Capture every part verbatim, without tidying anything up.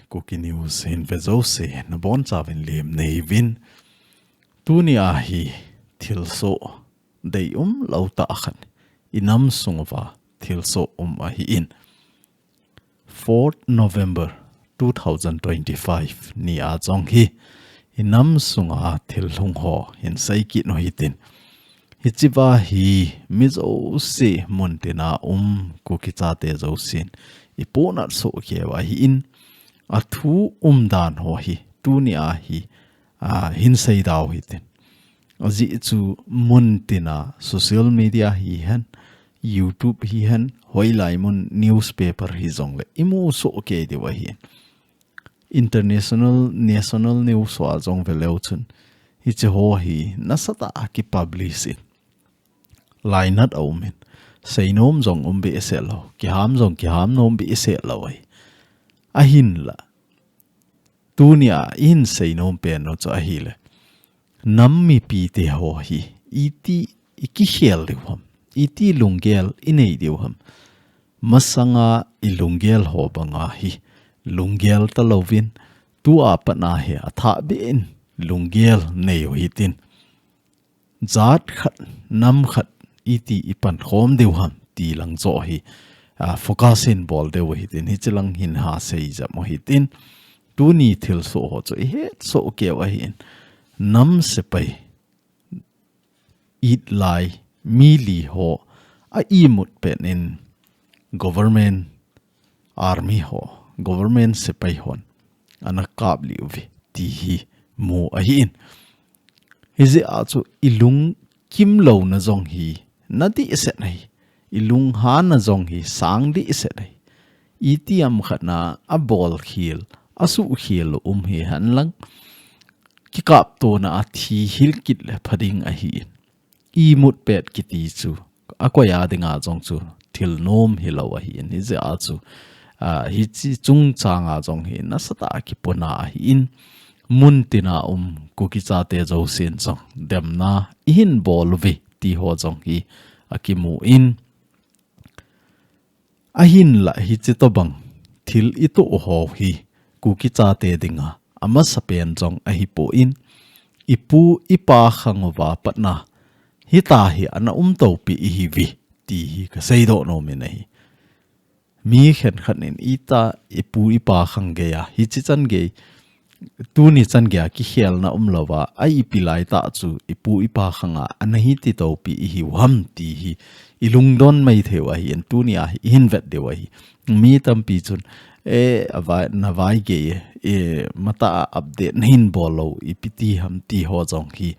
Kuki News hin ve jouse, nabonchauvin lemna neivin. Tunia hi thilsoh deium lou tah khat, inam sunguva thilsoh um ahin. Fourth November two thousand twenty-five nia jong hi, inam sunga thil lhung ho hin seikit u hitin. Hichea hi mi jouse muntina um Kuki chate jousen ipuinat soh keu ahin, athu umdan ho hi tunia hi, a, hin seidau hitin. Ajeh chu muntina social media hihen, YouTube hihen, hoilai mun newspaper hijongle imu soh kei diu ahin. International, national news hoa jong veleu chun, hiche ho hi nasatah a kipublish in, lainat aumin, seinom jong um behseh lou, kiham jong kiham nom behseh lou ahi. Ahinla, tunia ihin seinom pen u chu ahile, nam mipite ho hi iti ikikhel diu ham, iti lunggel inei diu ham. Masanga ilunggel ho banga hi lunggel talouvin, tua patna hi athahbeh in lunggel nei u hitin. Jat khat, nam khat iti ipankhom diu ham ti lang joh hi, a, focus hin bol diu hitin, hiche lang hin ha seijep u hitin. Tuni thilsoh ho chu ihetsoh keu ahin. Nam sepai, itlai, mi li ho, a imut pet in government army ho, government sepai hon ana kaplih uve ti hi mu ahin. Hijeh a chu ilungkim louna jong hi nadehset ahi, ilunghanna jong hi sang dehset ahi. Itiham khatna abolkhel, asuhkhel u um hihen lang, kikaptona a thi hilkit le pha ding ahin. Imut pet kiti chu, akoi a dinga jong chu thilnom hilou ahin, hijeh a chu, a, hiche chungchanga jong hi nasatah a kipuna ahin, muntina um Kuki chate jousen jong demna ihin bol uve ti ho jong hi akimun. Ahinla hiche tobang thil itoh ho hi Kuki chate dinga amasapen jong ahipon, ipu ipa khang uva patna hitia hi ana umtopi ihiuve ti hi kaseidoh nomin ahi. Mi khenkhat in ita ipu ipa khang geiya, hiche chan gei, tuni chan geiya kikhelna umlouva, a ipi laitah chu ipu ipa khanga ana hiti topi ihiu ham ti hi ilungdon maithei u ahin, tunia hi ihin vet diu ahi. Mi tampi chun, e, avai, navai gei, e, matah a update nahin bol lou, ipi ti ham ti ho jong hi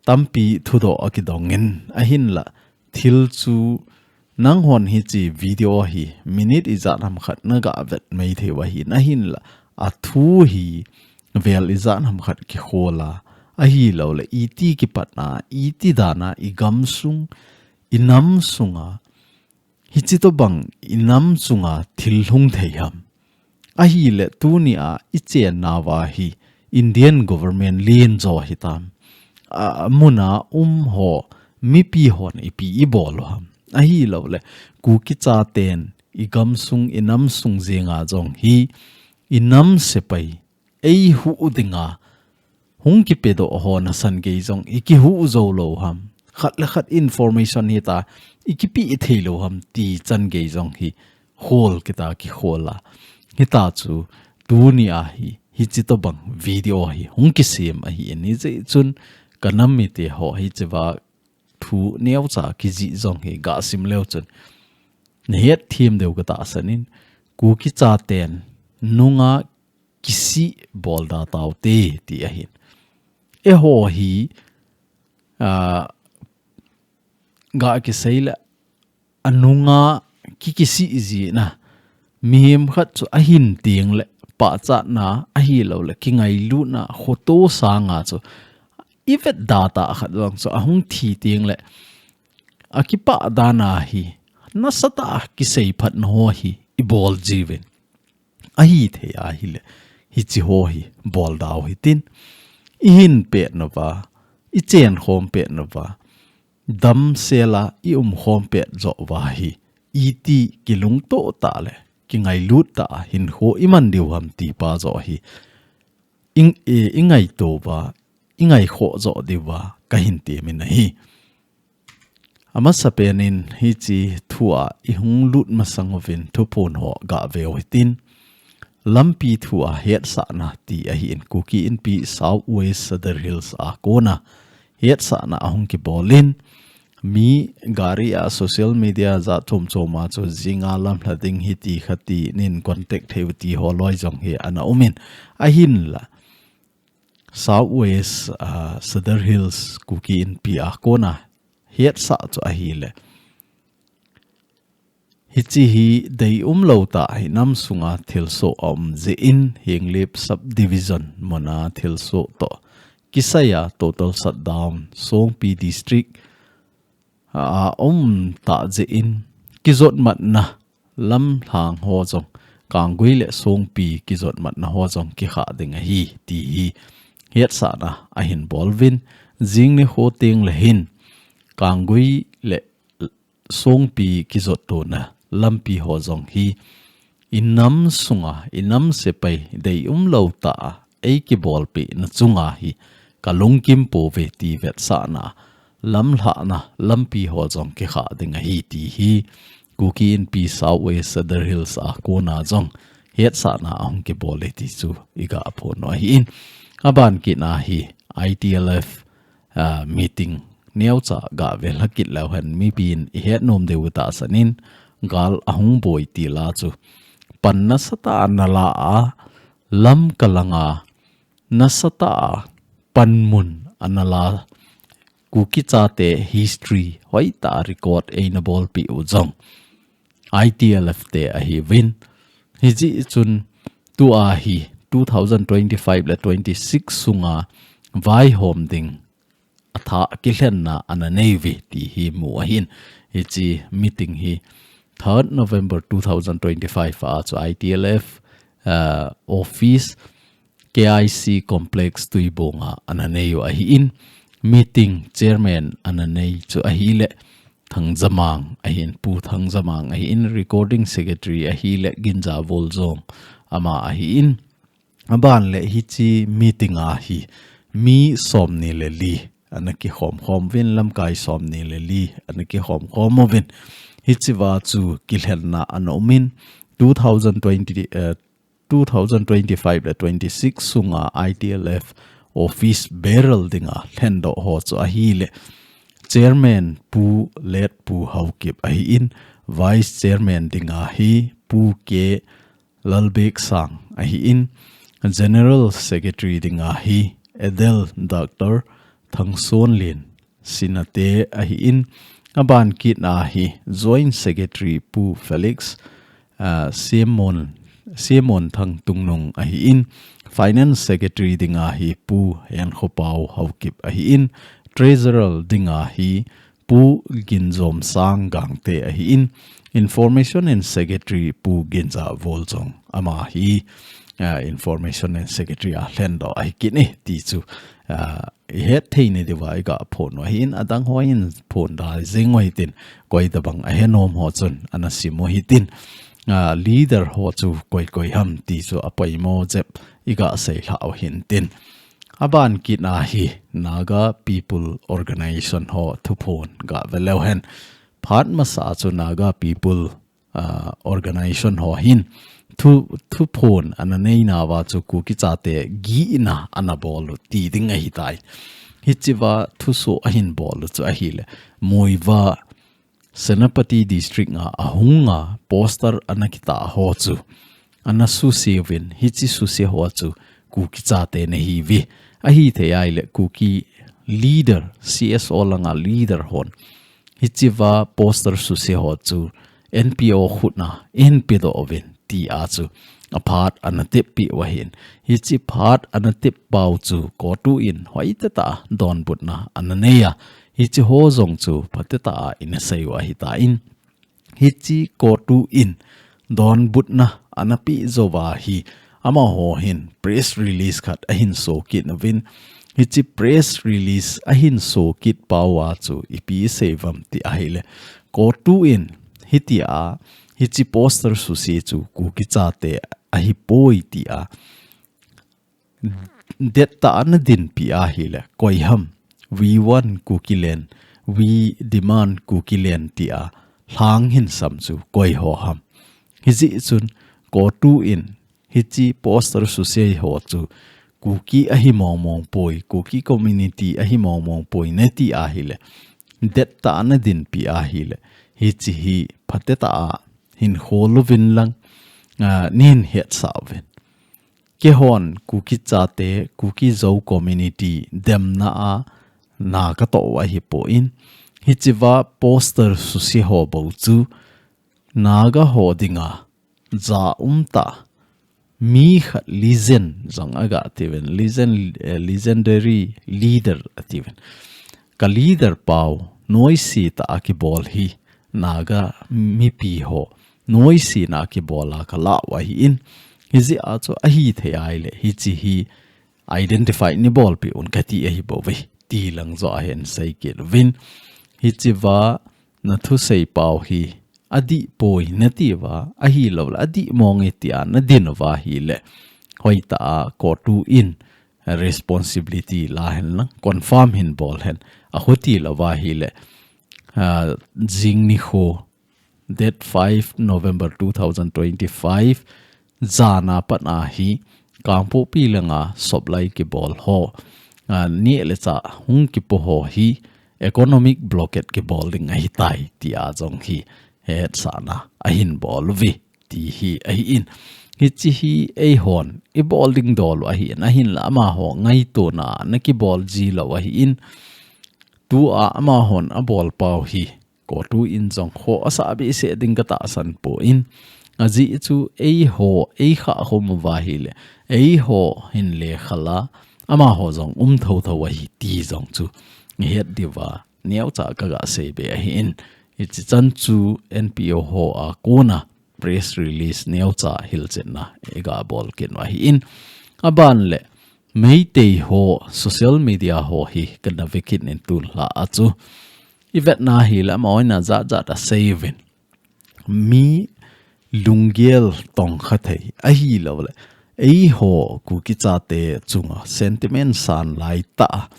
tampi thudoh akidongin, ahinla thil chu nanghon hiche video hi minute ijat ham khat naga vet maithei u ahin, ahinla athu hi vel ijat ham khat kikhol a, ahilouleh iti kipatna, iti dana igamsung, inam sunga hiche tobang inam chunga thil lhung thei ham. Ahile tunia ichennauva hi Indian government lenjo hitam. A, amuna um ho mipi hon ipi ibol u ham. Ahilouleh Kuki chaten igamsung inam sung jenga jong hi inam sepai eihuh dinga hung kipedoh ho nasan gei jong ikihuh joulou ham. Khat le khat information hita ikipeh theilou ham ti chan gei jong hi khol kita kikhol a. Hitia chu tunia hi, hiche tobang video hi hung kisem ahin, hijeh chun kanam mite ho hichea thu neocha kijih jong hi gasim leu chun nahet them diu katahsan in, Kuki chaten nunga kisih bolda taute ti ahin. Eiho hi, a, ga kiseile anunga ki, kisih jina. Mihem khat chu ahin tengle pachatna ahilouleh kingailutna khoto sanga chu ivetda tah khat jong chu ahung thi tengle akipah dana hi nasatah a kiseiphatna ho hi ibol jiuvin. Ahithei ahile hiche ho hi bolda u hitin, ihin petnauva, ichen khom petnauva, damsela ium khom pet joh uva hi iti kilungtoh tah le kingailut tah a hinkho iman diu ham ti pa joh hi i, i, ingaito uva, ingaikhoh joh diuva kahin temin ahi. Amasapen in hiche thu a ihung lut masang uvin thuphon ho gave u hitin, lampi thu a hetsahna ti ahin, Kuki Inpi South West Sadar Hills a kona hetsahna ahung kibol in, mi gari a social media jat chom chom a chu jinga lamlha ding hiti khati nin contact thei u ti ho loi jong hi ana um in, ahinla South West, ah, Sadar Hills Kuki Inpi a kona hetsah chu ahile, hiche hi deium lou tah hi nam sunga thilsoh a um jeh in, Henglep Subdivision muna thilsoh toh kisai a total shutdown, Songpi District a um tah jeh in, kijotmatna lamlhang ho jong, Kanggui le Songpi kijotmatna ho jong kikhah ding ahi ti hi hetsahna ahin bol uvin, jing nikho teng le hin Kanggui le Songpi kijottona lampi ho jong hi i nam sunga, i nam sepai deium lou tah a eikibolpeh na chunga hi kalungkim pouve ti vetsahna, lamlhahna lampi ho jong kikhah ding ahi ti hi Kuki Inpi South West Sadar Hills a kona jong hetsahna ahung kibol e ti chu iga phon u ahin. Aban kit na hi I T L F, ah, meeting neocha gave lha kit leu hen mipin ihet nom diu tahsan in, gal ahung boi til a chu pan nasatah a nala a, lamkai langa nasatah a panmun ana la, Kuki chate history hoitah a record eina bolpeh u jong I T L F te ahiuvin. Hijeh chun tua hi two thousand twenty-five le twenty-six sunga vaihom ding a thah kilhenna ana nei uve ti hi mu ahin. Hiche meeting hi third November two thousand twenty-five a chu I T L F, ah, office K I C complex Tuibong a ana nei u ahin, meeting chairman ana nei chu ahile Thangjamang ahin, Pu Thangjamang ahin, recording secretary ahile Ginjavol Jong ama ahin. Aban le hiche meeting a hi mi somni le li ana kikhom khom uvin, lamkai somni le li ana kikhom khom uvin. Hichea chu kilhenna ana umin, two thousand twenty, eh, two thousand twenty-five le twenty-six sunga I T L F office bearer dinga lhendoh ho chu ahile, Chairman Pu Let Pu Haokip ahin, Vice Chairman dinga hi Pu K Lalbeksang ahin, General Secretary dinga hi Adel Doctor Thangsonlin Sinate ahin, aban kit a hi Joint Secretary Pu Felix, ah, Simon, Simon Thangtungnung ahin, Finance Secretary dinga hi Pu Henkhopao Haokip ahin, Treasurer dinga hi Pu Ginjomsang Gangte ahin, Information and Secretary Pu Ginjavol Jong ama hi, ah, Information and Secretary a lhendoh ahi kit e ti chu, ah, ihet thei nadiuva iga phon u ahin, adang hon phon da jing u hitin, koi tabang ahenom ho chun ana sim u hitin, ah, leader ho chu koi koi ham ti chu apoimo jep iga seilha u hintin. Aban kit a hi Naga People Organization ho thuphon gave leu hen. Phat masa chu Naga People, ah, Organization ho hin thu, thuphon ana nei nauva chu Kuki chate gihna ana bol u ti ding ahitai. Hichea thusoh ahin bol u chu ahile, Muivah Senapati District a ahunga poster ana kitah ho chu ana suse uvin, hiche suse ho chu Kuki chate nahiuve. Ahithei ahile Kuki leader, C S O langa leader hon hichea poster suse ho chu N P O khutna eihin pedoh uvin tia chu aphat ana teppeh u ahin. Hiche phat ana tep pau chu CoTU in hoitah tah a donbutna ana nei a, hiche ho jong chu phatah tah a ina sei u ahitan, hiche CoTU in donbutna ana peh jouva hi amaho hin press release khat ahin sokit uvin, hiche press release ahin sokit pau a chu ipi asei uvam ti ahile, CoTU in hitia Hiche poster suse chu Kuki chate ahipoi tia, dettah a nadinpi ahile, koi ham, we want Kukiland, we demand Kukiland tia lhang hinsam chu koi ho ham. Hijeh chun, CoTU in hiche poster suse ho chu Kuki ahi mongmong poi, Kuki community ahi mongmong poi nati ahile, dettah a nadinpi ahile, hiche hi phatetah a hinkho louvin lang, ah, nahin hetsah uvin. Keihon Kuki chate, Kuki Zo community demna a na katoh u ahipon, hichea poster suse ho bou chu Naga ho dinga ja umtah, mi khat legend jong aga tiuvin, legend, eh, legendary leader atiuvin. Ka leader pau noise tah a kibol hi Naga mipi ho noise na kibol a kalah u ahin, hijeh a chu ahithei ahile, hiche hi identify neibolpeh un kati ahibouve, ti lang joh ahin sei kit uvin. Hichea nathusei pau hi adih poi natiuva, ahilouleh adih mong e tia nadin uva ahile, hoitah a CoTU in responsibility la hen lang, confirm hin bol hen, akhuti louva ahile, ah, jing nikho, date five November two thousand twenty-five, jan a pat a hi, Kangpokpi langa soplai kibol ho, ah, neh le chah hung kipo ho hi, economic blockade kibol ding ahitai, tia jong hi hetsahna ahin bol uve, ti hi ahin. Hiche hi eihon ibol ding dol u ahin, ahinla amaho ngaitona a kibol ji lou ahin. Tua amahon abol pau hi, CoTU in jong khoh asah behseh ding katahsan poi. Ajeh chu eiho, eikhah khom uva ahile, eiho hin lekha la, amaho jong um thotho ahi ti jong chu ihet diuva neocha kaga sei be ahin. Hiche chan chu NPO ho a kona press release neocha hilchetna iga bol kit u ahin. Aban le, Meitei ho social media ho hi kana ve kit in tulha a chu, ivetna ahile amahon ajat jat asei uvin. Mi lunggel tongkha thei ahilouleh, eiho Kuki chate chunga sentiment san lai tah a,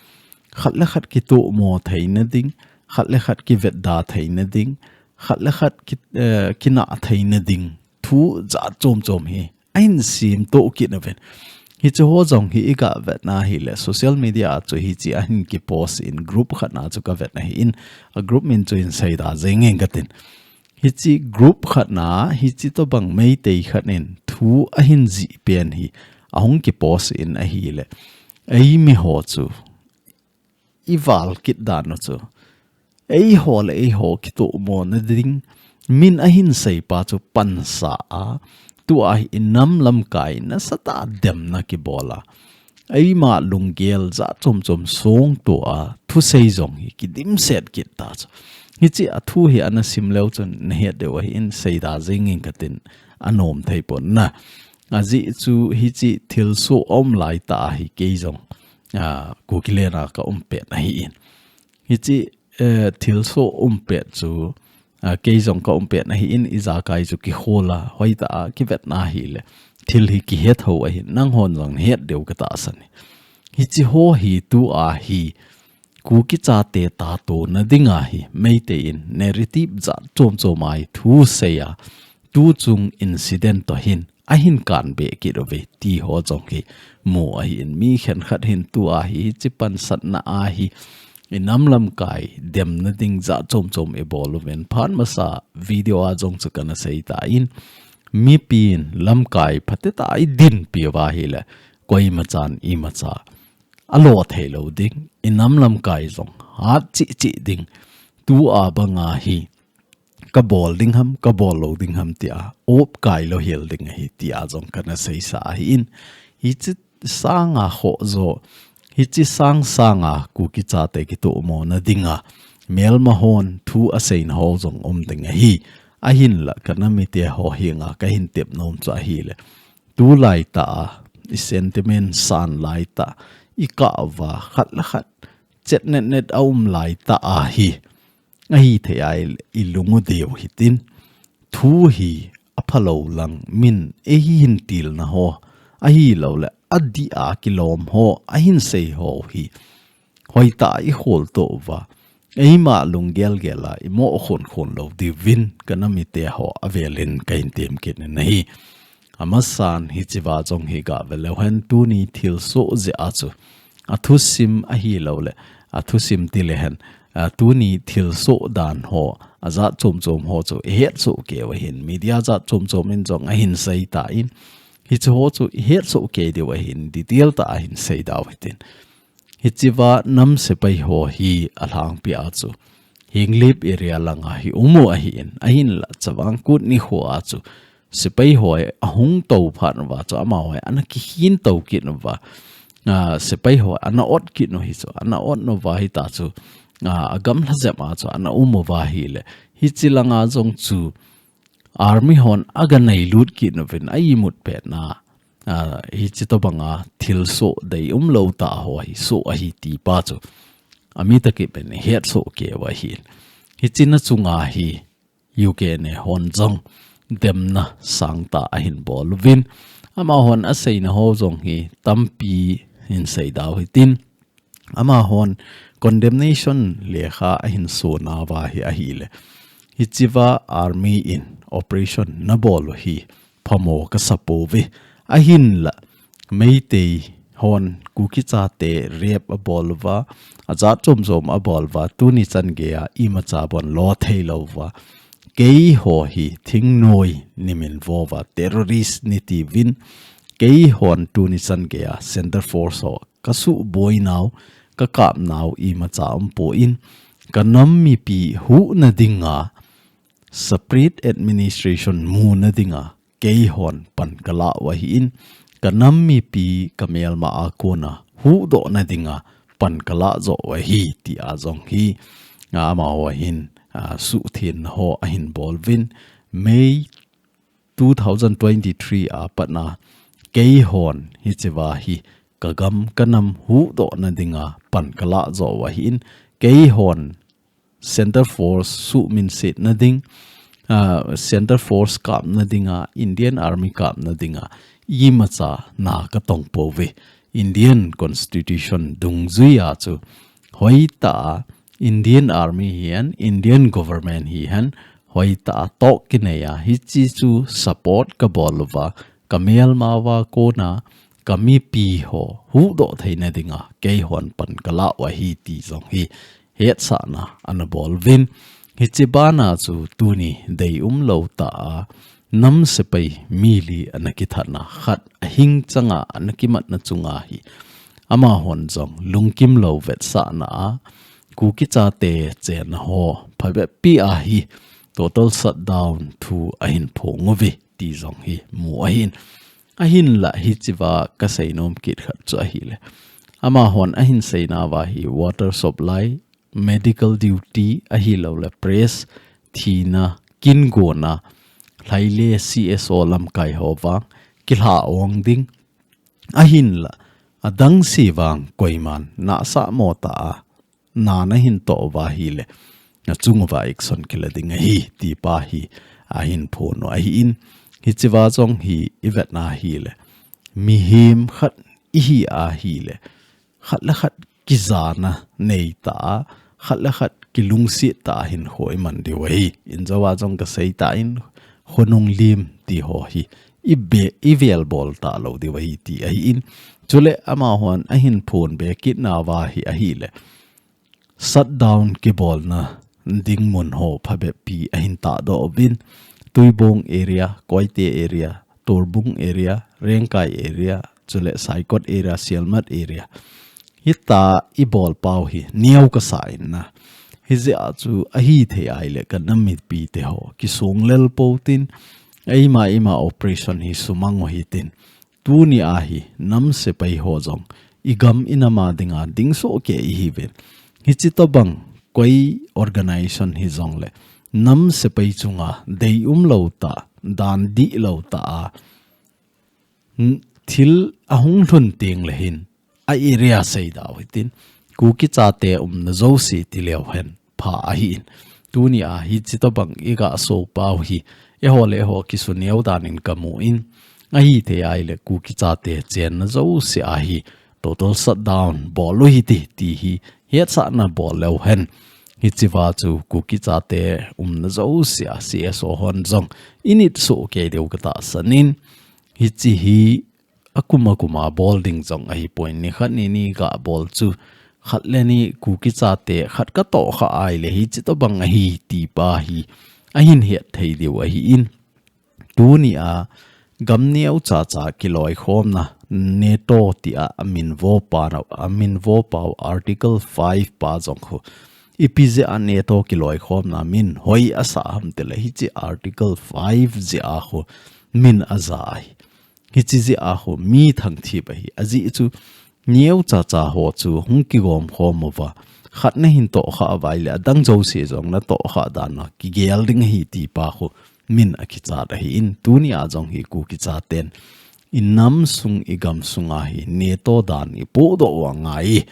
khat le khat kitomo theina ding, khat le khat kivetda theina ding, khat le khat ki, eh, kinah theina ding thu jat chom chom hi ahin semtoh kit uvin. Hiche ho jong hi iga vetna ahile, social media a chu hiche ahin kipost in, group khat na chu kavet ahin, a group min chu hin seida jeng inge katin. Hiche group khat na, hiche tobang Meitei khat in thu ahin jih pen hi ahung kipost in ahile, eimi ho chu ival kit dan u chu, eiho le eiho kitomona ding, min ahin seipa chu pansah a, tua hi inam lamkai nasatah a demna kibol a, eima lunggel jat chom chom songto a, thusei jong hi kidimset kit ta chu. Hiche a thu hi ana sim leu chun nahet diu ahin, seida jeng inge katin, anom thei pon na. Ajeh chu hiche thilsoh aum lai tah a hi kei jong, ah, Kukiland a ka um pet ahin. Hiche, eh, thilsoh um pet chu, ah, kei jong ka um pet ahin, ijakai chu kikhol a, hoitah a kivetna ahile, thil hi kihetho ahin, nanghon jong het diu katahsan e. Hiche ho hi tua hi, Kuki chate tatona dinga hi, Meitei in narrative jat chom chom a hi thusei a, tuchung incident toh hin, ahin kanbe kit uve ti ho jong hi mu ahin, mi khenkhat hin tua hi, hiche pansatna a hi, inam lamkai demna ding jat chom chom ibol uvin, phat masa video a jong chu kana sei tan, mipin lamkai phatetah a idinpi uva ahile, koimachan imacha alo thei lou ding, inam lamkai jong hat cheh cheh ding, tua banga hi, kabol ding ham, kabol lou ding ham tia, op kai lou hel ding ahi tia jong kana seisa ahin. Hiche sanga khoh jo, hiche sang sanga Kuki chate kitomona dinga, melma hon thu aseina ho jong um ding ahi. Ahinla kana mite ho henga kahin tep nom chu ahile, tulai tah a, i sentiment san lai tah, ikah uva, khat le khat chet net net aum lai tah a hi, ahithei a i, ilung u diu hitin. thu hi aphalou lang min eihin tilna ho, ahilouleh adih a kilom ho, ahin sei ho hi hoitah a ikhol tou va, eima lunggel gel a imo khon khon lou diuvin ka nam mite ho avelin kahin tem kit in ahi. Amasan hichea jong hi gave leu hen tuni thilsoh jeh a chu athusim ahilouleh, athusim ti leu hen, a, tuni thilsoh dan ho, ajat chom chom ho chu ihetsoh kei uva hin, media jat chom chom in jong ahin sei tan, hiche ho chu ihetsoh kei diu ahin, detail tah a hin sei dau hitin. Hichea nam sepai ho hi alhangpi a chu Henglep area langa hi um u ahin, ahinlah Chavang Kut nikho a chu sepai ho ahung tou phat uva chu amaho ana kikhin tou kit uva. A, sepai ho ana ot kit u hi chu, ana ot uva hita chu, a, agamla jep a chu ana um uva ahileh, hiche langa jong chu army hon aga neilut kit uvin a imut petna, a, hiche tobanga thilsoh deium lou tah ho hi soh ahi ti pa chu ami takip in ihetsoh kei uva ahin. Hiche na chunga hi U K N A hon jong demna sangtah ahin bol uvin, amahon aseina ho jong hi tampi hin sei dau hitin, amahon condemnation lekha ahin sona uva hi ahileh, hichea army in operation na bol u hi phamo kasa pouve. Ahinlah Meitei hon Kuki chate rape abol uva, ajat chom chom abol uva, tuni chan geiya imacha bon lo thei lou uva, keiho hi thingnoi nimin vo uva terrorist nati uvin, keihon tuni chan geiya Centre Force ho kasuhboi nau, kakap nau imacha umpon, ka nam mipi huhna dinga separate administration muna dinga keihon pan kala u ahin, ka nam mipi ka melma a kona huhdohna dinga pan kala jo u ahi, tia jong hi, a, amaho hin, a, suhthengna ho ahin bol uvin, May two thousand twenty-three a patna keihon hichea hi ka gam ka nam huhdohna dinga pan kala jo u ahin, keihon Centre Force suhminsetna ding, a, Centre Force kapna dinga, Indian Army kapna dinga imacha na katong pouve. Indian Constitution dungjuiya chu hoitah a Indian Army hihen, Indian Government hihen, hoitah a toh kineiya hiche chu support kabol uva, ka melma uva kona ka mipi ho huhdoh theina dinga keihon pan kala u ahi ti jong hi hetsahna ana bol uvin. Hiche bana chu tuni deium lou tah a nam sepai mi li ana kithatna, khat ahing changa ana kimatna chunga hi amahon jong lungkim lou vetsahna a Kuki chate chenna ho phabep pi a hi total shutdown thu ahin phong uve ti jong hi mu ahin. Ahinlah hichea kasei nom kit khat chu ahileh, amahon ahin seina uva hi water supply, medical duty ahilouleh press, thina, kin gonna, lhaile C S O lamkai ho vang kilha ong ding. Ahinlah adang se vang koiman nahsah mo tah a na nahin toh uva ahileh, nachung uva action kila ding ahi, ti pa hi ahin phong u ahin. Hichea jong hi ivetna ahileh, mihem khat ihi ahileh, khat le khat kijana nei tah a, khat le khat kilungset tah a hinkho iman diu ahi. Injoa jong kasei tan, khonung lim ti ho hi ibe, ivel bol talou diu ahi ti ahin. Chuleh amahon ahin phong be kitna uva hi ahileh, shutdown kibolna ding mun ho phabep pi ahin tahdoh uvin, Tuibong area, Koite area, Torbung area, Rengkai area, chuleh Saikot area, Sielmat area. Hitia ibol pau hi neo kasa in na. Hijeh a chu ahithei ahileh ka nam mipi te ho kisong lel pou tin, eima eima operation hi sumang u hitin. Tuni a hi nam sepai ho jong igam inam a dinga dingsoh kei ihiuvin. Hiche tobang koi organization hijongleh nam sepai chunga deium lou tah, dan dih lou tah a, n-, thil ahung lhun teng leh hin a area sei dau hitin, Kuki chate umna jouse tileu hen pha ahin. Tuni a hiche tobang iga so pau hi eiho le eiho kisuneo danin kamu in, ahithei ahile Kuki chate chenna jouse ahi total shutdown bol u hite ti hi hetsahna bol leu hen. Hichea chu Kuki chate umna jouse a C S O hon jong init soh kei diu katahsan in, hiche hi akum akum a bol ding jong ahipoi, nikhat nini gabol chu khat le ni Kuki chate khat katoh kha ahile hiche tobang ahi ti pa hi ahin het thei diu ahi in. Tunia gam neocha cha kiloikhomna NATO tia amin vopa, amin vopau Article five pa jong khu ipi jeh a NATO kiloikhomna min hoi asah ham tile hiche Article five jeh a khu min aja ahi. Hiche jeh a khu mi thangthip ahi. Ajeh chu neocha cha ho chu hung kigom khom uva, khat nahin toh kha uva ahile adang jouse jong natoh kha dan a kigel ding ahi ti pa khu min akichat ahi in, tunia jong hi Kuki chaten inam sung igam sunga hi NATO dan ipohdoh u angai.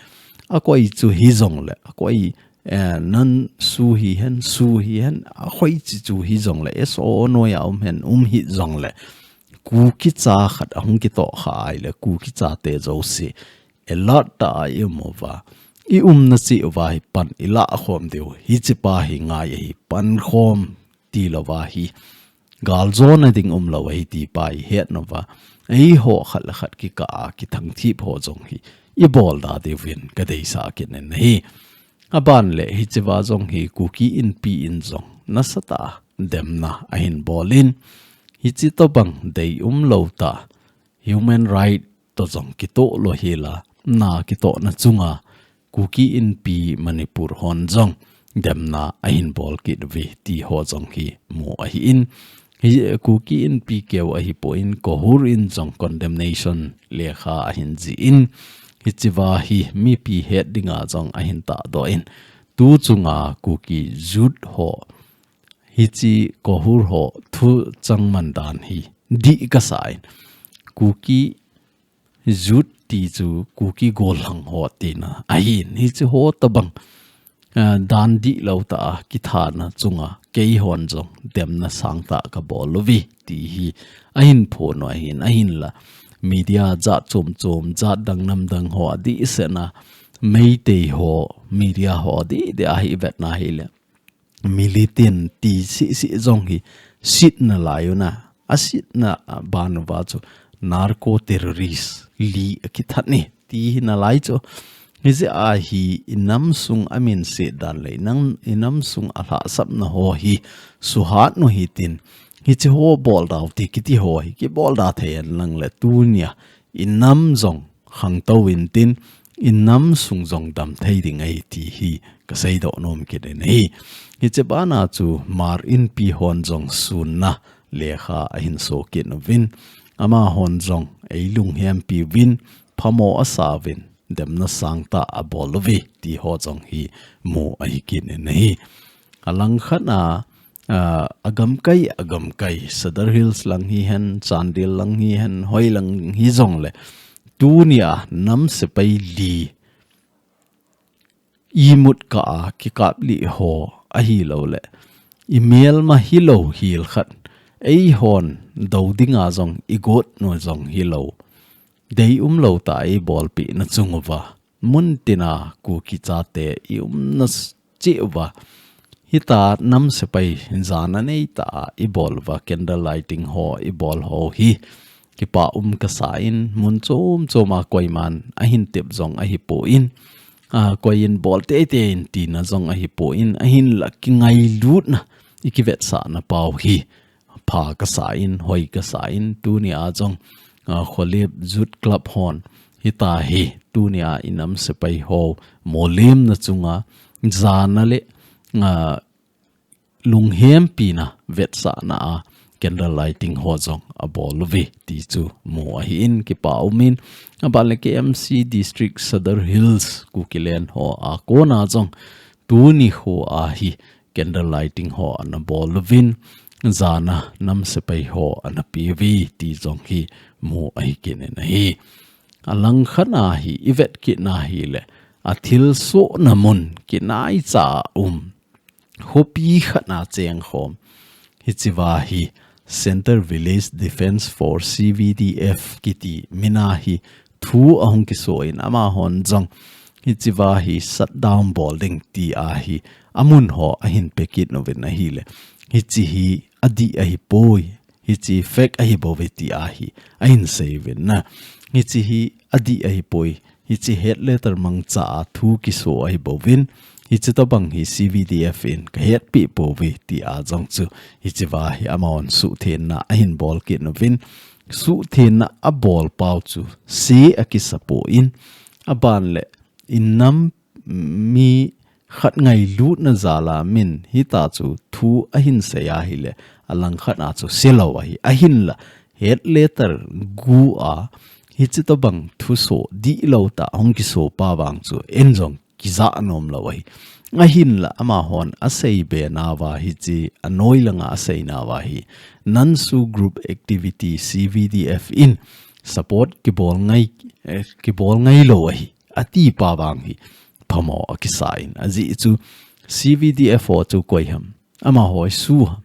Akoi chu hijongle, akoi, eh, nan su hihen, su hihen, akoi chi chu hijongle, S O O noiya um hen, um hijongle, Kuki cha khat ahung kitoh kha ahile Kuki chate jouse alert tah a i um uva, i umna cheh uva hi pan ilah khom diu, hiche pa hi ngai ahi, pankhom tilouva hi galjona ding umlou ahi ti pa ihet uva, eiho khat le khat kikah a kithangthip ho jong hi ibol da diuvin kadeisah kit in ahi. Aban le hichea jong hi Kuki Inpi in jong nasatah a demna ahin bol in, hiche tobang dei umlou tah, human right toh jong kitoh lou hela, na kitohna chunga Kuki Inpi Manipur hon jong demna ahin bol kit uve ti ho jong hi mu ahi in, hi Kuki Inpi keu ahipoi, KOHUR in jong condemnation lekha ahin jih in, hichea hi mipi het dinga jong ahin tahdoh in, tu chunga Kuki Youth ho, hiche KOHUR ho thuchang man dan hi dih kasa in, Kuki Youth ti chu Kuki gollhang ho tina ahin, hiche ho tobang, ah, dan dihlou tah a kithana chunga keihon jong demna sangtah kabol uve ti hi ahin phon u ahin, ahinla media jat chom chom, jat dang nam dang ho adehset a, Meitei ho media ho adeh deh a hi vetna hile militant ti sisi jong hi sitna lai u na, asitna, ah, ban uva chu narco terrorist li akithat e ti hi nalai chu. Hijeh a hi inam sung aminset dan le inam, inam sung alhahsamna ho hi suhat u hitin, hiche ho bol dau ti kiti ho hi kibol da thei hen lang le tunia inam jong khangtou intin, inam sung jong dam thei ding ahi ti hi kaseidoh nom kit in ahi. Hiche bana chu Hmar Inpi hon jong sunna lekha ahin so kit uvin, amahon jong eilunghempi uvin, phamo asa uvin, demna sangtah abol uve ti ho jong hi mu ahi kit in ahi. Alangkhat a, ah, agamkai, agamkai, Sadar Hills lang hihen, Chandel lang hihen, hoi lang hijongle, tunia nam sepai li imut kah a kikap lih ho ahilouleh, imelma hilou hel khat, eihon dou dinga jong igot u jong hilou, dei umlou tah a eibolpeh na chung uva, mun tina Kuki chate i umna s-, cheh uva, hitia nam sepai jana neitah a ibol uva, candle lighting ho ibol ho hi kipa um kasa in, mun chom chom a koiman ahin tep jong ahipoi, ah, koi in bol teitei in tina jong ahipoi, ahinla kingailutna, ikivetsahna pau hi pha kasa in, hoi kasa in, tunia jong, ah, Kholep Youth Club hon hitia hi tunia inam sepai ho molemna chunga jana le, ah, lunghempina vetsahna a candle lighting ho jong abol uve ti chu mu ahin, kipa umin, aban le K M C District Sadar Hills Kukiland ho a kona jong tuni ho a hi candle lighting ho ana bol uvin, jana nam sepai ho ana pe uve ti jong hi mu ahi kit in ahi. Alangkhat a hi ivet kit na hile, athilsohna mun kinaicha a um, khopi khat a chengkhom, Hichea hi Centre Village Defence Force, C V D F, kiti mina hi thu ahung kiso in amahon jong hichea hi shutdown bol ding tia hi amun ho ahin pekit uvin ahile. Hiche hi adih ahipoi. Hiche fake ahibouve tia hi ahin seiyuvin na. Hiche hi adih ahipoi. Hiche head letter mangcha a thu kiso ahibouvin. Hiche tobang hi C V D F in kahetpi pouve tia jong chu hichea hi amahon suhthengna ahin bol kit uvin. Suhthengna abol pau chu se akisapon, aban le inam mi khat ngailutna jal a min hitia chu thu ahin sei ahile, alangkhat a chu selou ahi. Ahinla head letter gu a hiche tobang thuso dihlou tah hung kiso pa vang chu en jong kija nom lou ahi. Ahinla amahon aseibe nauva hiche anoi langa asei nauva hi NANSU Group Activity, C V D F in support kibol ngai, eh, kibol ngailou ahi ati pa vang hi phamo akisa in. Ajeh chu C V D F ho chu koi ham? Amaho SoO ham?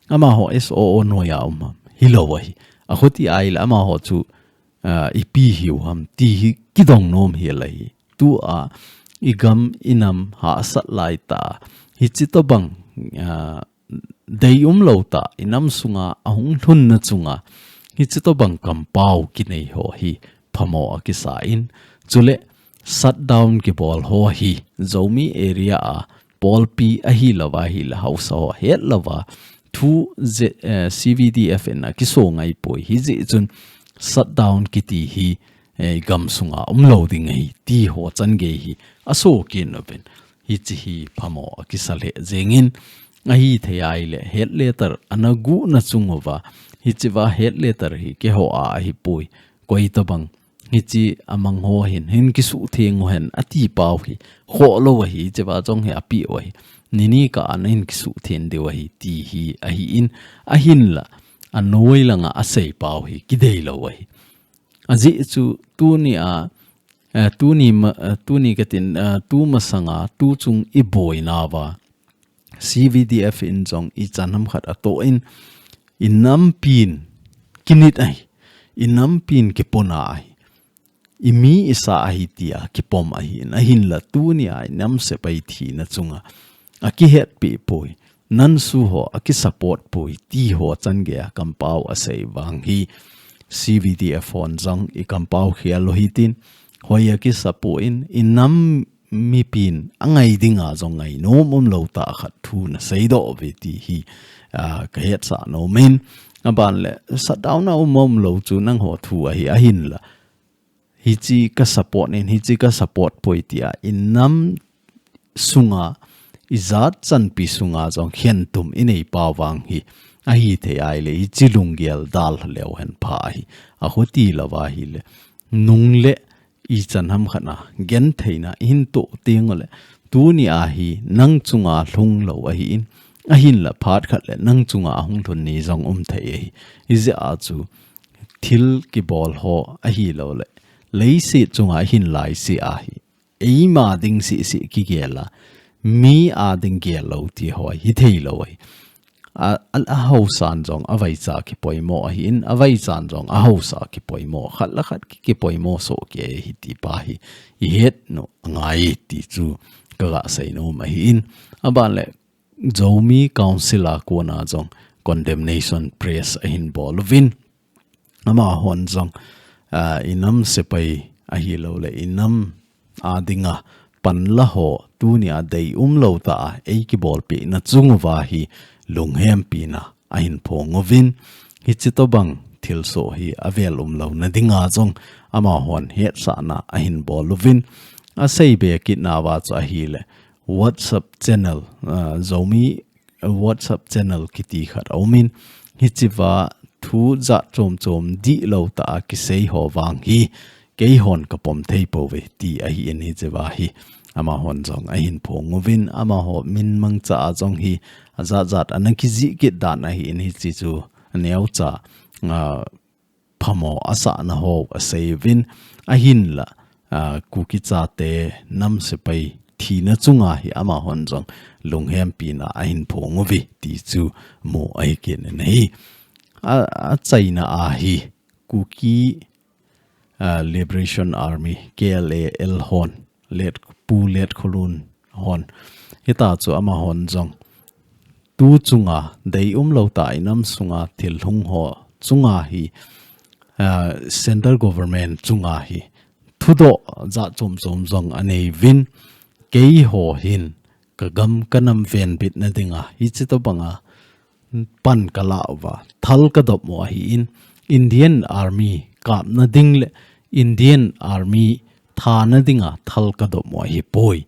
Amaho SoO noiya um ham? Hilou ahi. Achuti ahile amaho chu, ah, ipi hiu ham ti hi kidong nom hel ahi. Tua igam inam hahsat lai tah hiche tobang, ah, deium lou tah inam sunga ahung lhunna chunga hiche tobang kampao kinei ho hi phamo akisa in. Chule shutdown kibol ho hi Zomi area a polpi ahilouva ahile haosa ho hetlouva thu je, eh, C V D F in akiso ngaipoi. Hijeh chun shutdown kiti hi, eh, gam sunga umlou ding ahi ti ho changei hi aso kit uvin. Hiche hi phamo akisa lheh jengin, ahithei ahile head letter ana guhna chung uva hichea head letter hi keiho a ahipoi. Koi tobang hiche amang ho hin hin kisuhtheng uhen ati pau hi khoh lou ahi, hichea jong hi apeh u ahi. Nini kah a nahin kisuhtheng diu ahi ti hi ahin, ahinla anoi langa asei pau hi kidei lou ahi. Ajeh chu tunia, eh, tuni ma, eh, tuni katin, eh, tumasanga tuchung iboinauva C V D F in jong ichan ham khat atoh in, inampin kinit ahi, inampin kipona ahi, imi isa ahi tia kipom ahin, ahinla tunia inam sepai thina chunga akihetpi poi, NANSU ho akisupport poi ti ho changei a kampao asei vang hi C V D F hon jong ikampao khel u hitin, hoi akisa pon, inam mipin angai dinga jong ngainom umlou tah khat thu nasei doh uve ti hi, ah, kahetsah nom in. Aban le shutdown a um umlou chu nangho thu ahi, ahinla hiche kasupport in, hiche kasupport poi tia inam sunga, ijat chanpi sunga jong khentum inei pau vang hi, ahithei ahile hiche lunggel dalha leu hen pha ahi. Achuti louva ahile nung le ichan ham khat a gentheina ihin toh teng ule, tunia hi nang chunga lhung lou ahin, ahinla phat khat le nang chunga ahung lhun ni jong um thei ahi. Hijeh a chu thil kibol ho ahilou le, leiset chunga hin laise ahi, eima ding sese kigel a, mi a ding gel lou ti ho hithei lou ahi. A, a, ahaosan jong avaicha kipoimo ahin, avaichan jong ahaosa kipoimo, khat le khat ki, kipoimo soh kei ahi ti pa hi ihet nom angai ti chu kaga sei nom ahin. Aban le Zomi Council a kona jong condemnation press ahin bol uvin. Amahon jong, ah, inam sepai ahilou le inam a dinga panla ho tunia deium lou tah a eikibolpeh na chung uva hi lunghempina ahin phong uvin, hiche tobang thilsoh hi avel umlouna dinga jong amahon hetsahna ahin bol uvin, aseibe kit nauva chu ahile WhatsApp channel, ah, Zomi WhatsApp channel kiti khat aumin, hichea thu jat chom chom dihlou tah a kisei ho vang hi keihon kapom thei pouve ti ahin, hichea hi amahon jong ahin phong uvin, amaho min mangcha a jong hi ajat jat ana kijih kit dan ahin, hiche chu aneocha, ah, phamo asahna ho asei uvin, ahinla, ah, Kuki chate nam sepai thina chunga hi amahon jong lunghempina ahin phong uve ti chu mu ahi kit in ahi. A, achaina a hi Kuki, a, Liberation Army, K L A L hon, Let, Pu Letkholun hon. Hita chu amahon jong tu chunga, deium lou tah inam sunga thil hung ho chunga hi, a, central government chunga hi thudoh jat chom chom jong anei uvin, keiho hin ka gam ka nam venbitna dinga hichi tobanga pan ka la uva, thal ka dop u ahi in, Indian Army kapna ding le Indian Army thana dinga thal ka dop u ahi poi.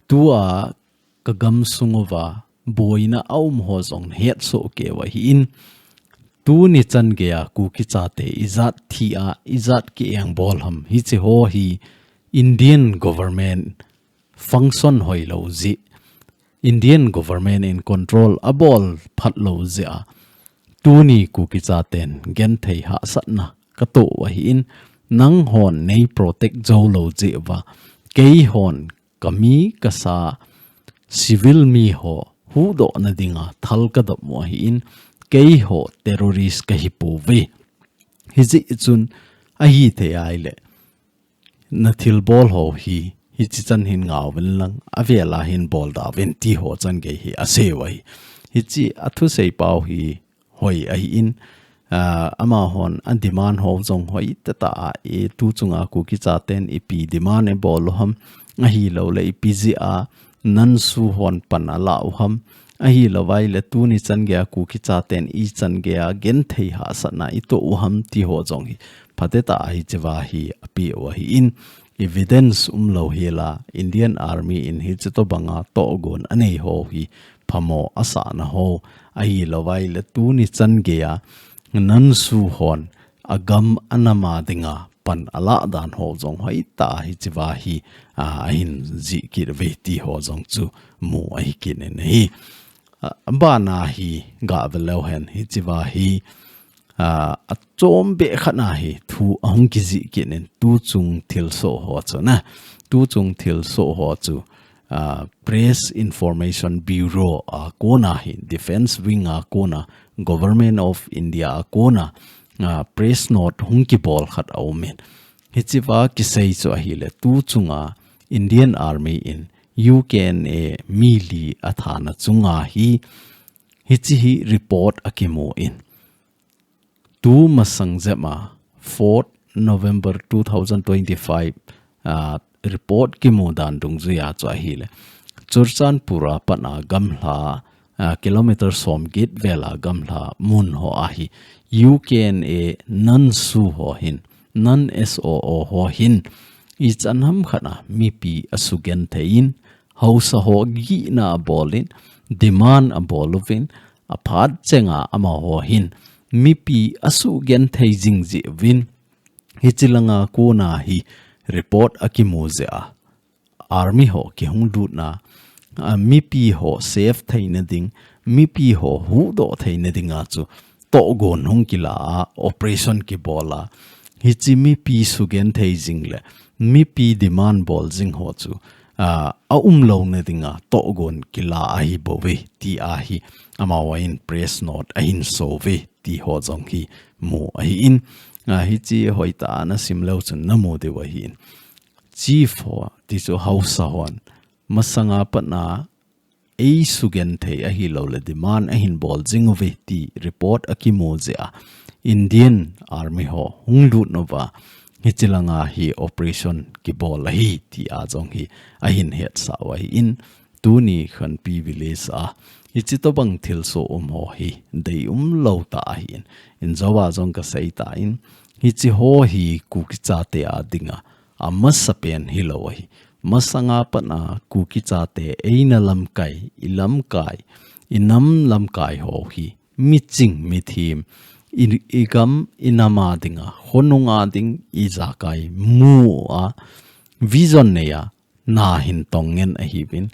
Tua ka gam sung uva boina a um ho jong hetsoh kei u ahi in, tuni chan geiya Kuki chate ijat thi a, ijat ki-engbol ham, hichi ho hi Indian government function hoilou jeh, Indian government in control abol phatlou jeh a, tuni Kuki chaten genthei hahsatna ka toh u ahi in, nanghon nei protect jou lou jeh uva, keihon ka mi ka sa civil mi ho huhdohna dinga thal ka dop u ahi in, keiho terrorist ka hi pouve. Hijeh chun ahithei a ahile, na thilbol ho hi, hichi chan hin ngah uvin lang, avel a hin bol da uvin ti ho chan gei hi asei u ahi. Hichi a thusei pau hi hoi ahi in, a, amahon a demand ho jong hoi tah tah a, e, tu chunga Kuki chaten ipi demand e bol u ham, ahilou le ipi jeh a NALSU hon pan ala u ham, ahilou vai le tuni chan geiya Kuki chaten ichan geiya genthei hahsatna itoh u ham ti ho jong hi phatecha a hichi va hi ape u ahi in, evidence umlou hela Indian Army in hichi tobanga tohgon anei ho hi phamo asahna ho, ahilou vai le tuni chan geiya NALSU hon agam anam a dinga pan alah dan ho jong hoi tah a hichi va hi, a, ahin jih kit uve ti ho jong chu mu ahi kit in ahi. A, abana hi gah ve leu hen hichi va hi, a, achom beh khat na hi thu ahung kijih kit in, tu chung thilsoh ho chu na, tu chung thilsoh ho chu, a, Press Information Bureau a kona hi, Defence Wing a kona, Government of India a kona, a, press note hung kibol khat aum in. Hichi va kisei chu ahile, tu chunga Indian Army in U K N A mi li athana chunga hi, hichi hi report akimu in. Tu masang jep a, fourth November two thousand twenty-five, a, report kimu dan dungjuiya chu ahile, Churachandpur a pat a gamla, a, kilometer som get vel a gamla mun ho a hi U K N A NALSU ho hin, NALSO ho hin, ichan ham khat a mipi asugenthei in, haosa ho gihna abol in, demand abol uvin, aphat chenga amaho hin mipi asugenthei jing jeh uvin, hichi langa kona hi report akimu jeh a, army ho kihung lutna, a, mipi ho save theina ding, mipi ho huhdoh theina dinga chu tohgon hung kila a, operation kibol a, hichi mipi sugenthei jing le mipi demand bol jing ho chu, a, aumlouna dinga tohgon kila ahi bouve ti ahi, amahon press note ahin so uve ti ho jong hi mu ahi in, a, hichi hoitah a nasim leu chun namu diu ahi in. Chief ho, ti chu haosa hon, masanga pat a eisugenthei ahilou le demand ahin bol jing uve ti report akimu jeh a, Indian Army ho hung lut uva, hichi langa hi operation kibol ahi ti a jong hi ahin hetsah u ahi in, tuni Khanpi village a hichi tobang thilsoh um ho hi deium lou tah ahi in, injou a jong kasei tan, hichi ho hi Kuki chate a dinga amasapen hilou ahi. Masanga pat a Kuki chate eina lamkai, ilamkai, inam lamkai ho hi miching, mithem, i, igam, inam a dinga, khonung a ding, ijakai mu a, vision nei a, na hin tong ngen ahiuvin.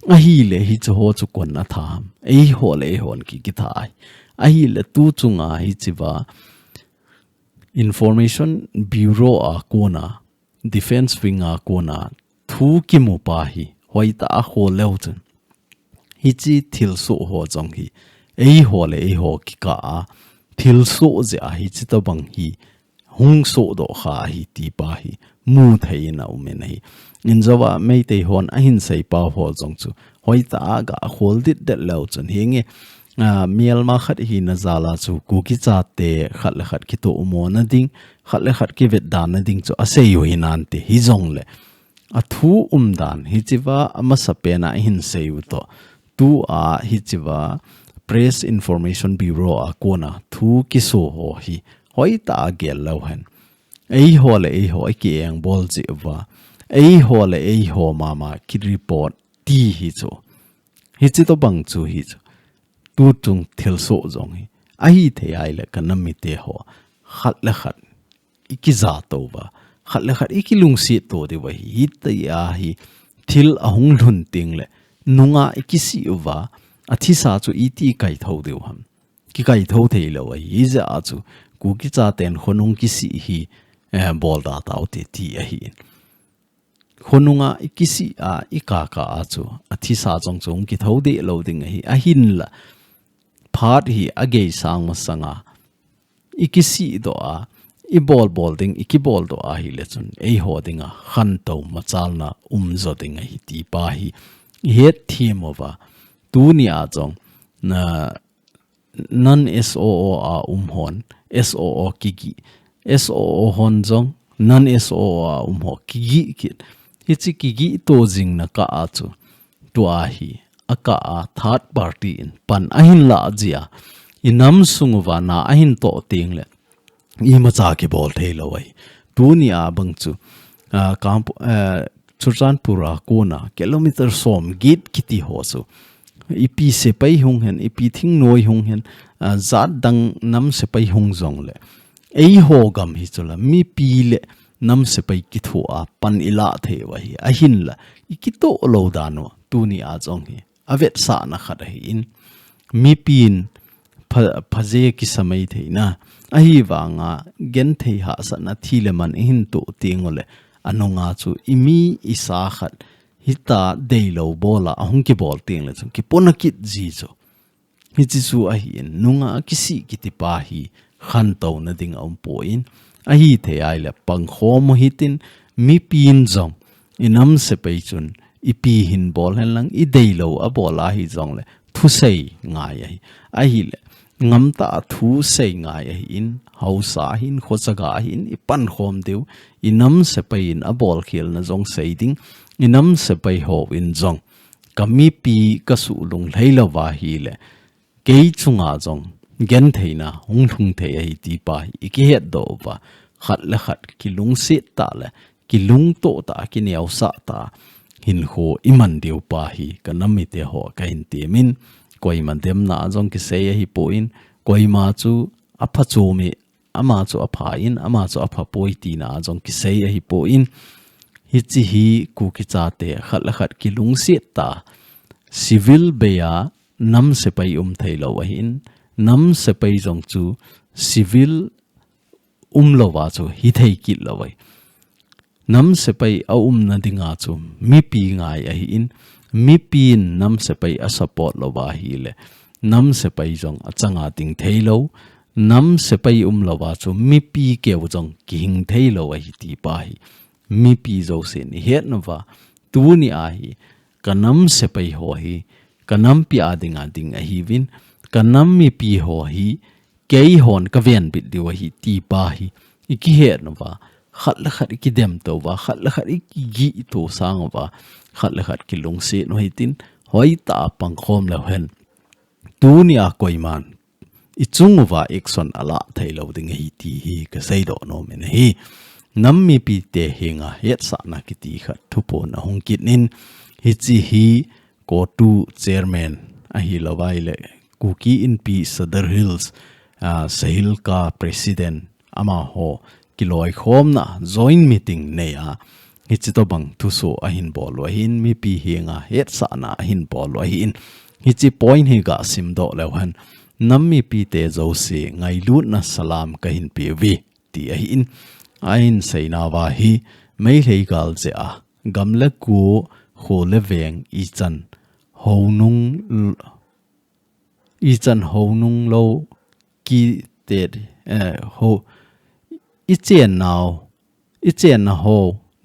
Ahile hichi ho chu koin atha ham? Eiho le eihon ki, kitha ahi. Ahile tu chunga hichi va Information Bureau a kona, Defence Wing a kona thu kimu pa hi hoitah a khol leu chun, hiche thilsoh ho jong hi, eiho le eiho kikah a thilsoh jeh a hiche tobang hi hung sohdoh kha ahi ti pa hi mu thei in aumin ahi. Injouva Meitei hon ahin sei pau ho jong chu hoitah a ga khol ditdet leu chun hinge, a, melma khat hina jal a chu Kuki chate khat le khat kitohmo na ding, khat le khat kivetda na ding chu asei u hinante, hijongle athu umdan hichea amasapen a ahin sei u toh, tua hichea Press Information Bureau a kona thu kiso ho hi hoitah a gel leu hen, eiho le eiho ikiengbol jeh uva, eiho le eiho mama kireport ti hi chu, hiche tobang chu hi chu, tuchung thilsoh jong hi ahithei ahile ka nam mite ho khat le khat ikija tou uva, khat le khat ikilungset tou diu ahi. Hitia hi thil ahung lhun tengle nunga ikisih uva, athisa chu iti kaithou diu ham? Kikaithou theilou ahi. Hijeh a chu Kuki chaten khonung kisih hi, eh, bolda taute ti ahi. Khonunga ikisih a, ikakah a chu athisa jong chu hung kithou deh lou ding ahi. Ahinla phat hi ageisang masanga ikisihdoh a, ibolbol ding, ikiboldoh ahile chun eiho dinga khantou machalna umjo ding ahi ti pa hi ihet them uva. Tunia jong na non S O O a um hon, S O O kigih, S O O hon jong non S O O a um ho kigih kit. Hiche kigihto jingna kah a chu, tua hi akah a third party in pan ahin lah jeh a, inam sung uva na ahin toh tengle imacha kibol theilou ahi. Tunia bang chu, a, Kamp-, a, Churachandpur a kona kilometer somget kiti ho chu, ipi sepai hung hen, ipi thingnoi hung hen, a, jat dang nam sepai hung jongle, eiho gam hi chula mipi le nam sepai kithoa pan ilah thei u ahi. Ahinla ikitoh lou dan u tunia jong hi avetsahna khat ahin, mipin pha-, phaje kisa mai theina, ahivanga genthei hahsatna thi le man ihin toh tengule, anunga chu imi isa khat hita deilou bola ahung kibol tengle chun kipona kit ji chu. Hiche chu ahin, nunga kisih kiti pa hi khantouna ding aumpoi. Ahithei ahile pangkhom u hitin, mipin jong inam sepai chun ipi hin bol henlang, ideilou abol ahi jongle thusei ngai ahi. Ahile ngamtah a thusei ngai ahin, haosa ahin, khochaga ahin, ipankhom diu, inam sepai in abolkhelna jong sei ding, inam sepai hon jong ka mipi kasuh lunglhai louva ahile, kei chunga jong gentheina hung lhung thei ahi ti pa hi ikihetdoh uva, khat le khat kilungset tah le kilungtoh tah, kineosah tah hinkho iman diu pa hi ka nam mite ho kahin temin, koima demna a jong kisei ahipoi, koima chu aphachom e, ama chu apha in, ama chu aphapoi tina a jong kisei ahipoi. Hiche hi Kuki chate khat le khat kilungset tah, civil bei a nam sepai um theilou ahin, nam sepai jong chu civil umlouva chu hithei kit lou ahi. Nam sepai aumna dinga chu mipi ngai ahin, mipin nam sepai asupport louva ahile, nam sepai jong achanga ding theilou, nam sepai umlouva chu mipi keu jong kihing theilou ahi ti pa hi mipi jousen ihetnauva, tunia hi ka nam sepai ho hi ka nampi a dinga ding ahiuvin, ka nam mipi ho hi keihon kavenbit diu ahi ti pa hi ikihetnauva, khat le khat ikidemtouva, khat le khat ikigihto sangauva, khat le khat kilungset u hitin, hoitah a pangkhom leu hen, tunia koiman ichunguva action alah theilou ding ahi ti hi kaseidoh nomin ahi. Nam mipite henga hetsahna kiti khat thuphon ahung kit in, hiche hi COTU chairman ahilouvale Kuki Inpi Sadar Hills, ah, SAHILCA president amaho kiloikhomna joint meeting neiya, hiche tobang thuso ahin bol u ahin, mipi henga hetsahna ahin bol u ahin, hiche point hi gasimdoh leu hen, nam mipite jouse ngailutna salam kahin peuve ti ahin, ahin seinauva hi, Meitei gal jeh a gam le go kho le veng ichan ho nung l-, ichan ho nung lou kit te, eh, ho, ichen nau, ichen na ho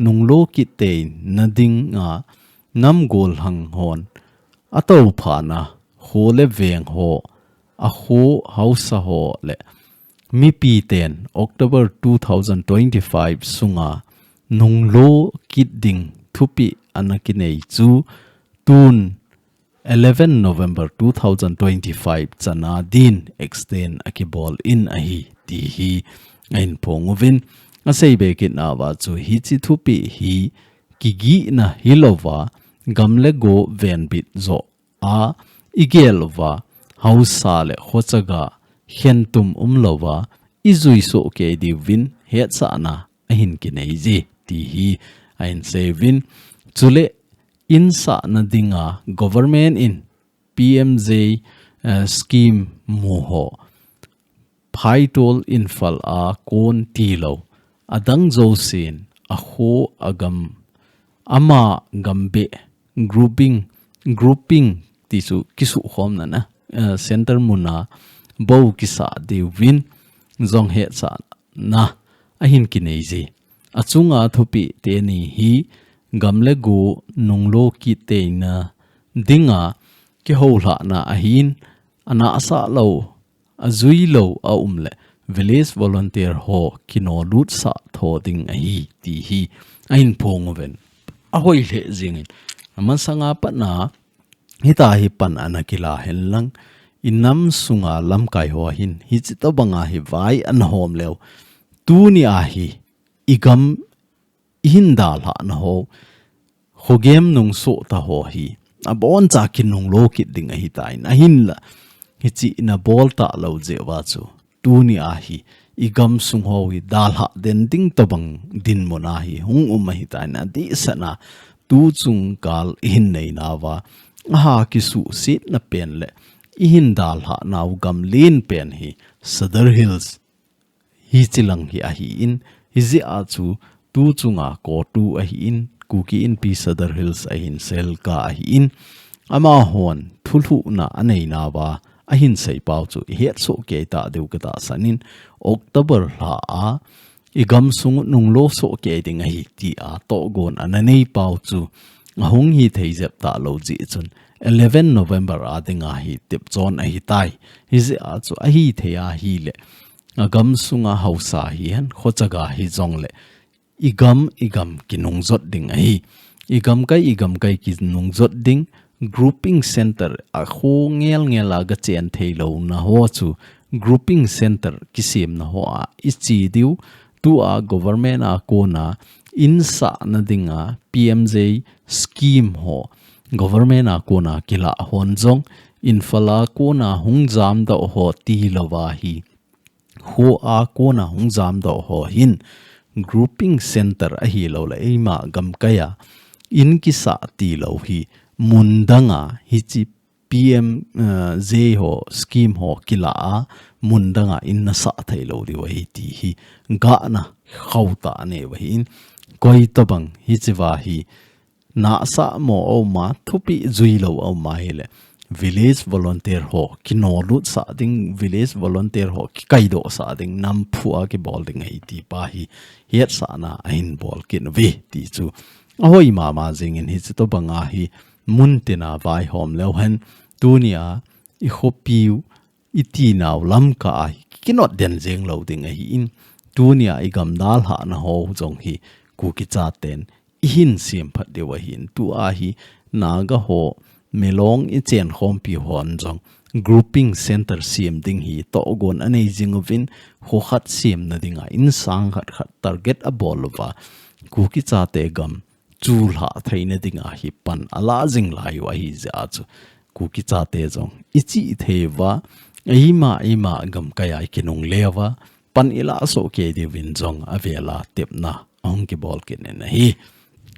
nung lou kit te na ding a nam gollhang hon atou phat na kho le veng ho, a kho haosa ho le mipi ten October two thousand twenty-five sunga nung lou kit ding thupi ana kinei chu tun eleven November two thousand twenty-five chana din extend akibol in ahi ti hi ahin phong uvin. Asei be kit nauva chu hichi thupi hi kigihna hilouva gam le go venbit jo a igel uva haosa le khochaga khentum umlouva ijui soh kei diuvin hetsahna ahin kinei ji ti hi ahin sei uvin. Chule insahna dinga government in P M J, eh, scheme mu ho phaitol Imphal a kon tilou adang jousen a kho a gam ama gam be grouping, grouping ti chu kisukhomna na, eh, center muna bou kisa diuvin jong hetsahna ahin kinei ji. Achunga thupi teni hi gam le go nung lou kit te na dinga kihoulhahna ahin, ana asah lou, ajui lou aum le village volunteer ho kinolut sah tho ding ahi ti hi ahin phong uvin. Ahoi lheh jingin. Aman sanga patna hita hi pan ana kila henlang, inam sunga lamkai ho hin hichi tobanga hi vai ana hom leu. Tuni a hi igam ihin dalhahna ho, khogem nung soh ta ho hi aboncha kinung lou kit ding ahitan, ahinla hichi ina bol talou jeh uva chu tuni a hi igam sung ho hi dalhah den ding tobang dinmun a hi hung um ahitan, adehsetna tuchung kal ihin nei nauva aha kisuhsetna pen le ihin dalhah nau gam len pen hi Sadar Hills hichi lang hi ahin, hijeh a chu tuchunga CoTU ahin, Kuki Inpi Sadar Hills ahin, SAILCA ahin, amahon thulhuhna anei nauva ahin seipau chu ihet soh kei ta diu katahsan in, October lha a igam sung nung lou soh kei ding ahi tia tohgon ana neipau chu ahung hithei jep talou jeh chun eleven November a dinga hi tepchon ahitai. Hijeh a chu ahithei ahile agam sunga haosa hihen, khochaga hijongle igam, igam kinung jot ding ahi. Igam kai, igam kai kinung jot ding, grouping center a kho ngel ngel a gachen theilouna ho chu grouping center kisemna ho a iche diu. Tua government a kona insahna dinga P M J scheme ho government a kona kilah hon jong, Imphal a kona hung jamdoh ho tilouva hi, kho a kona hung jamdoh ho hin grouping center ahilouleh eima gamkai a in kisah tilou hi mun danga hichi P M, eh, J ho scheme ho kilah a mun danga in nasah theilou diu ahi ti hi gahna khauh tah anei uva ahin, koi tobang hichiva hi nasah mo aum a, thupi juilou aum ahile village volunteer ho kinolut sah ding, village volunteer ho kikaidoh sah ding, namphu a kibol ding ahi ti pa hi hetsahna ahin bol kit uve ti chu ahoi mama jingin, hichi tobanga hi mun tina vaihom leu hen, tunia i khopiu i tinau Lamka a hi kinot den jeng lou ding ahin, tunia i gam dalhahna ho jong hi Kuki chaten i hin sem phat diu ahin, tua hi Naga ho, Milong i chenkhompi hon jong grouping center sem ding hi tohgon anei jing uvin, kho khat semna dinga in sang khat khat target abol uva, Kuki chate gam chulhah theina dinga hi pan ala jing lai u ahi jeh a chu Kuki chate jong i chih thei uva, eima eima gamkai a i kinungle uva, pan i lah soh kei diuvin jong avel a tepna ahung kibol kit in ahi.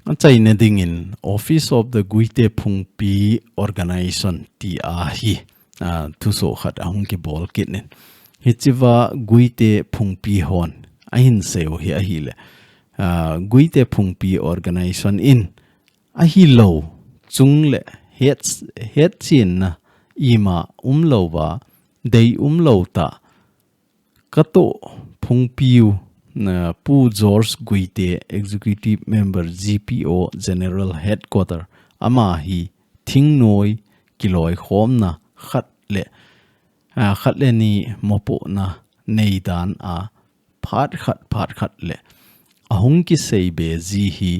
Achaina dingin Office of the Guite Phungpi Organization tia hi, a, thusoh khat ahung kibol kit in. Hichiva Guite Phungpi hon ahin seiu hi ahile, a, Guite Phungpi Organization in ahilou, chung le het, hetchenna ima umlouva, dei umlou tah, Kato Phungpiu, na, Pu George Guite, Executive Member, G P O, General Headquarter, ama hi thingnoi kiloikhomna khat le, a, khat le ni mopohna neidan a phat khat, phat khat le ahung kiseibe ji hi,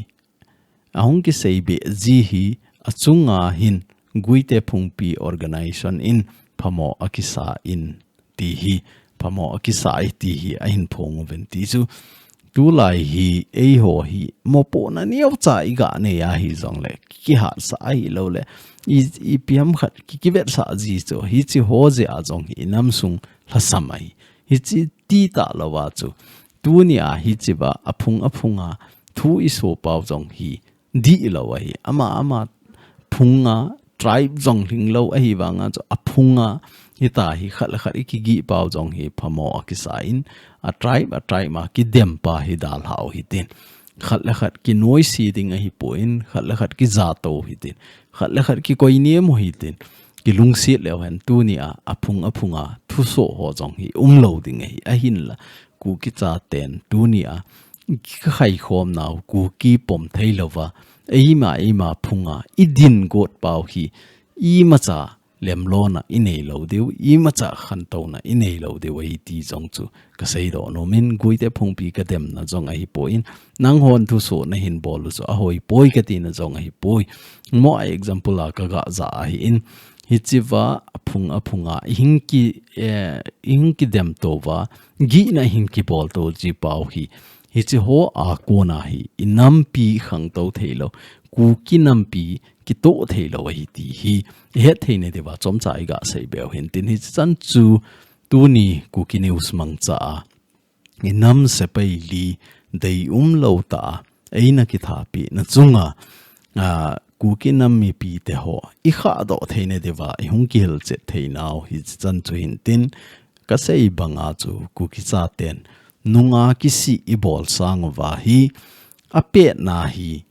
ahung kiseibe ji hi achunga hin Guite Phungpi Organization in phamo akisa in ti hi, phamo akisa e ti hi ahin phong uvin ti chu. Tulai hi eiho hi mopohna neocha iga nei ahi jongle, kihatsah ahilou le, i, ipi ham khat ki, kivetsah ji chu, hiche ho jeh a jong hi inam sung lhasam ahi. Hiche ti talou a chu, tuni a hiche va aphung aphung a thu iso pau jong hi dihlou ahi. Ama ama phung a tribe jong lhinglou ahi vang a chu aphung a hita hi khat le khat ikigih pau jong hi phamo akisa in, a tribe, a tribe ma kidem pa hi dalhau hitin. Khat le khat kinoise ding ahipoi, khat le khat kijato hitin. Khat le khat kikoinem u hitin. Kilungset leu hen tuni a, aphung aphung a thuso ho jong hi umlou ding ahi. Ahinla, Kuki chaten tuni a, kikhaikhom nau, Kuki pom theilouva, eima, eima phung a, idin got pau hi, imacha lemlona inei lou diu, imacha khantouna inei lou diu ahi ti jong chu kasei doh nom in, Guite Phungpi kademna jong ahipoi, nanghon thuso nahin bol u chu ahoipoi katina jong ahipoi. Mo a example a kaga ja ahin, hiche va aphung aphung a, ihung ki, eh, ihung kidem touva, gihna ihung kibol tou ji pau hi, hiche ho a kona hi, inampi khangtou theilou, Kuki nampi kitoh theilou ahi ti hi, ihet theina diuva chomcha iga seibe u hintin, hiche chan chu tuni Kuki News mangcha a, inam sepai li dei umlou tah a, eina kithapina chunga, a, Kuki nam mipite ho ikhahdoh theina diuva, ihung kihilchet theinau hiche chan chu hintin, kasei banga chu Kuki chaten nunga kisih ibol sang uva hi, apetna hi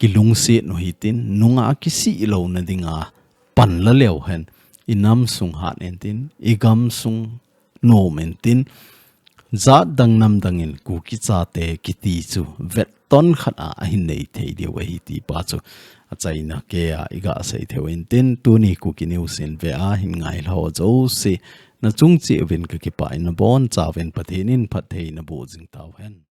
kilungset u hitin, nunga kisih louna dinga pan la leu hen, inam sung hat intin, igam sung nom intin, jat dang nam dang in Kuki chate kiti chu vetton khat a ahin nei thei diu ahi ti pa chu achaina kei a iga sei thei u hintin, tuni Kuki News in ve a hin ngailha ho jouse nachung cheh uvin kakipah in, nabonchauvin Pathen in phatthei naboh jing tauhen.